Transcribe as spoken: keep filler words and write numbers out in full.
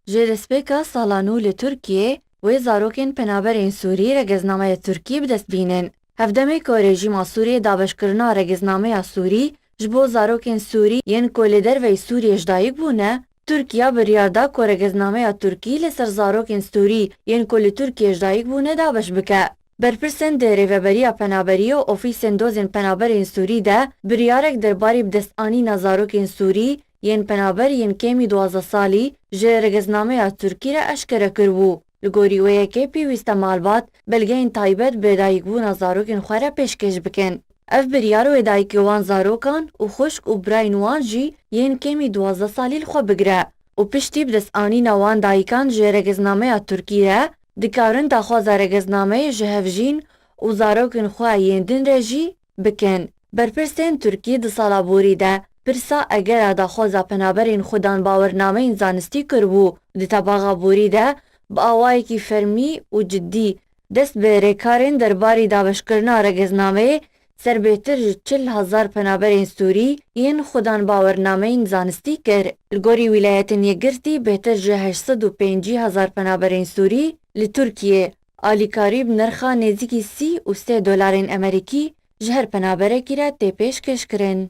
Ji destpêka sala nû li Tirkiyê wê zarokên penaberên Sûrî regeznameya Tirkî bi dest bînin. Hevdemê ku rejîma Sûriyê dabeşkirina regeznameya Sûrî ji bo zarokên Sûrî yên ku li derveyî Sûriyê ji dayik bûne, Tirkiye biryar da ku regeznameya Tirkî li ser zarokên Sûrî yên ku li Tirkiyê ji dayik bûne dabeş bike. Berpirsên di Rêveberiya Penaberiyê û Ofîsên Dozên Penaberên Sûrî de biryarek derbarî bi dest anîna zarokên Sûrî yên penaber yên kêmî duwazdeh salî ji regeznameya Tirkî re eşkere kiribû. Li gorî wê yekê pêwîst e malbat belgeyên taybet bi dayikbûna zarokên xwe re pêşkêş bikin. Ev biryar wê dayikê wan zarokan û xwişk û birayên wan jî yên kêmî duwazdeh salî li xwe bigire û piştî bi dest anîna wan dayikan ji regeznameya Tirkî re dikarin daxwaza regeznameyê ji hevjîn û zarokên xwe yên din re jî bikin. Berpirsên Tirkî di sala borî de pirsa egera daxwaza penaberên xwedan bawernameyên zanistî kiribû. Di tebaxa borî de bi awayekî fermî û cidî dest bi rêkarên derbarî dabeşkirina regeznameyê ser bêtir ji çil hezar penaberên Sûrî yên xwedan bawernameyên zanistî kir. Li gorî Wîlayetên Yekgirtî bêtir ji heşt sed û pêncî hezar penaberên Sûrî li Tirkiyê alîkarî bi nirxa nêzîkî sî û sê dolarên Amerîkî ji her penaberekî re tê pêşkêşkirin.